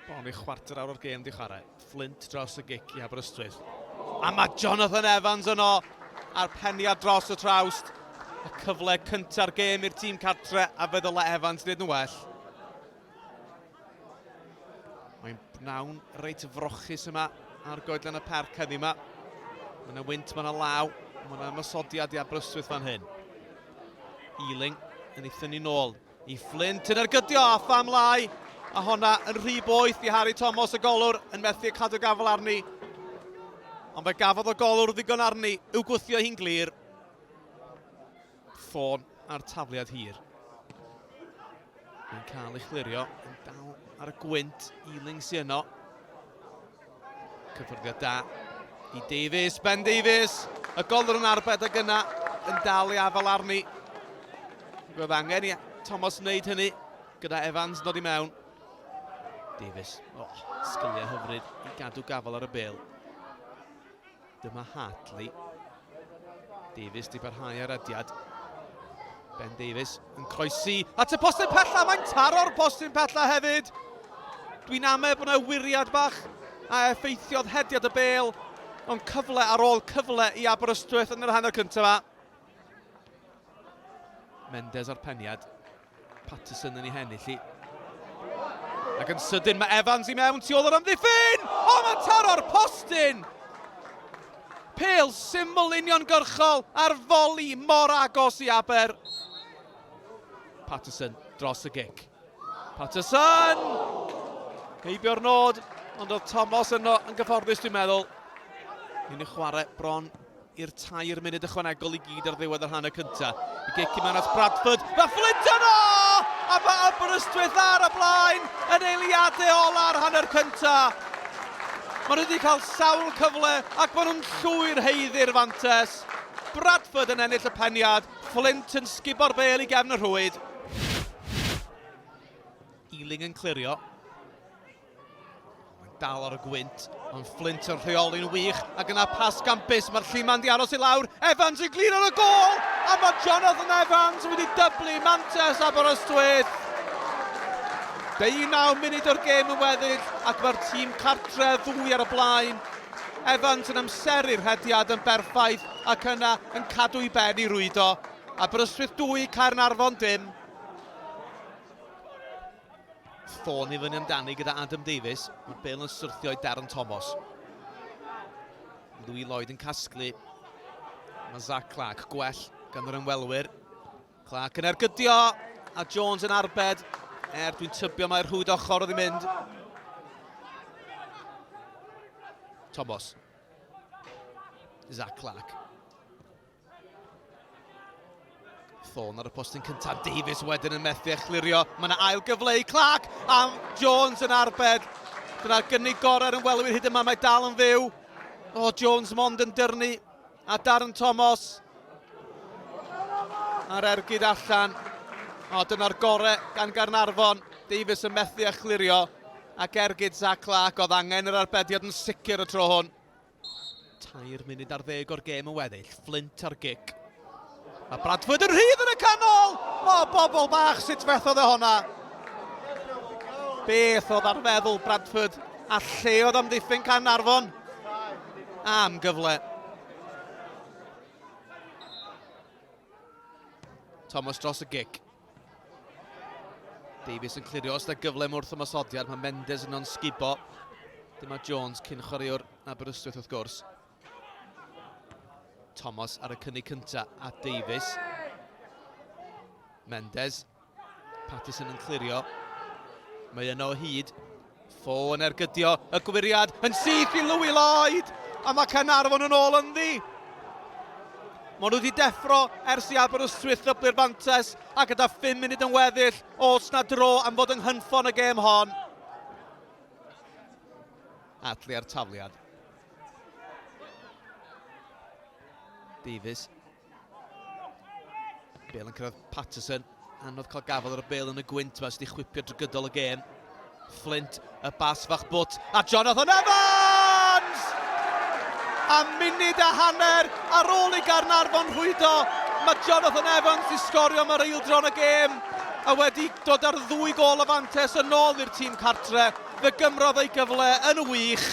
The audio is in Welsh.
Bron i chwarter awr o'r gêm di chwarae. Flint dros y gic i Aberystwyth. A mae Jonathan Evans yno a'r peniad dros y trawst. Y cyfle cynta'r gêm i'r tîm cartre a fe ddylai Evans wneud yn well. Mae'n bnawn reit frochus yma ar goedlan y parc heddiw yma. Mae yna wynt, mae yna law, mae yna ymosodiad i Aberystwyth fan hyn. Ealing yn ei thynnu nôl i Flint yn ergydio a pham lai. A honna yn rhy boeth i Harry Thomas y golwr yn methu cadw gafel arni. Ond fe gafodd y golwr ddigon arni i'w gwthio hi'n glir. Ffôn a'r tafliad hir. Yn cael ei chlirio, yn dal ar y gwynt, Ealing sy'n yno. Cyffyrddiad da i Davies, Ben Davies, y golwr yn arbed ag yna yn dal i afael arni. Roedd angen i Thomas wneud hynny gyda Evans yn dod i mewn. Davies, oh, sgiliau hyfryd i gadw gafel ar y bel. Dyma Hartley. Davies di barhau ar rediad. Ben Davies yn croesi at y postyn pella. Mae'n taro'r postyn pella hefyd. Dwi'n ame bod yna wiriad bach a effeithiodd hediad y bel. Ond cyfle ar ôl cyfle i Aberystwyth yn yr hanner cyntaf yma. Mendes a'r peniad. Patterson yn ei hennill hi. Ac yn sydyn mae Evans i mewn tu ôl yr amddiffyn! O, mae'n taro'r postyn! Pêl syml uniongyrchol ar foli mor agos i Aber. Patterson dros y gic. Patterson! Heibio'r nod, ond oedd Thomas yno yn gyfforddus dwi'n meddwl. Ni'n ei chwarae bron i'r tair munud ychwanegol i gyd ar ddiwedd yr hanner cyntaf. Y gic i mewn at Bradford. Mae Flint yno! A mae Aberystwyth ar y blaen yn eiliadau ola'r hanner cyntaf. Maen nhw wedi cael sawl cyfle ac maen nhw'n llwyr haeddu'r fantes. Bradford yn ennill y peniad, Flint yn sgubo'r bêl i gefn y rhwyd. Ealing yn clirio. Mae'n dal ar y gwynt, ond Flint yn rheoli'n wych, ac yna pas gampus, mae'r lliman di aros i lawr, Evans yn glir ar y gôl, a mae Jonathan Evans wedi dyblu mantes Aberystwyth. 19 munud o'r gêm yn weddill, ac mae'r tîm cartre ddwy ar y blaen. Evans yn amseru'r rhediad yn berffaith, ac yna yn cadw i ben i rwydo. Aberystwyth 2, Caernarfon dim. Thorne i fyny amdani gyda Adam Davies. Mae'r bel yn syrthio i Darren Thomas. Louis Lloyd yn casglu. Mae Zach Clark gwell gan yr ymwelwyr. Clark yn ergydio a Jones yn arbed. Er dwi'n tybio mae'r rhwyd ochr oedd i mynd. Thomas. Zach Clark. Thorne ar y postyn cyntaf, Davies wedyn yn methu a chlirio. Mae yna ail gyfle i Clark, a Jones yn arbed. Dyna'r gynnig gorau'r ymwelwyr hyd yma, mae dal yn fyw. O, Jones mond yn dyrnu, a Darren Thomas a'r ergyd allan. O, dyna'r gorau gan Gaernarfon. Davies yn methu a chlirio, ac ergyd Zach Clark oedd angen yr arbediad yn sicr y tro hwn. Tair munud ar ddeg o'r gêm yn weddill. Flint ar gic. Mae Bradford yn rhydd yn y canol! O, bobl bach, sut fethodd e honna? Beth oedd ar feddwl Bradford a lle oedd amddiffyn Caernarfon? Am gyfle. Thomas dros y gic. Davies yn clirio os da gyfle wrth ymosodiad. Mae Mendes yno'n sgubo. Dyma Jones, cyn chwaraewr Aberystwyth wrth gwrs. Thomas ar y cynnig cynta a Davies. Mendes. Patterson yn clirio. Mae yno o hyd. Ffo yn ergydio y gwyriad yn syth i Louis Lloyd! A mae Caernarfon yn ôl ynddi! Maen nhw wedi deffro ers i Aberystwyth ddyblu'r fantes a gyda 5 munud yn weddill, os na dro am fod yng nghynffon y gêm hon. Adli ar tafliad. Davies. Bale yn cyrraedd Patterson. Anodd cael gafael ar y bale yn y gwynt yma sydd wedi chwipio drwy gydol y gêm. Flint, y bas fach bwt, a Jonathan Evans! A munud a hanner ar ôl i Gaernarfon rhwydo, mae Jonathan Evans i sgorio am yr eildro yn y gêm a wedi dod ar ddwy gôl o fantes yn ôl i'r tîm cartre. Fe gymrodd ei gyfle yn wych.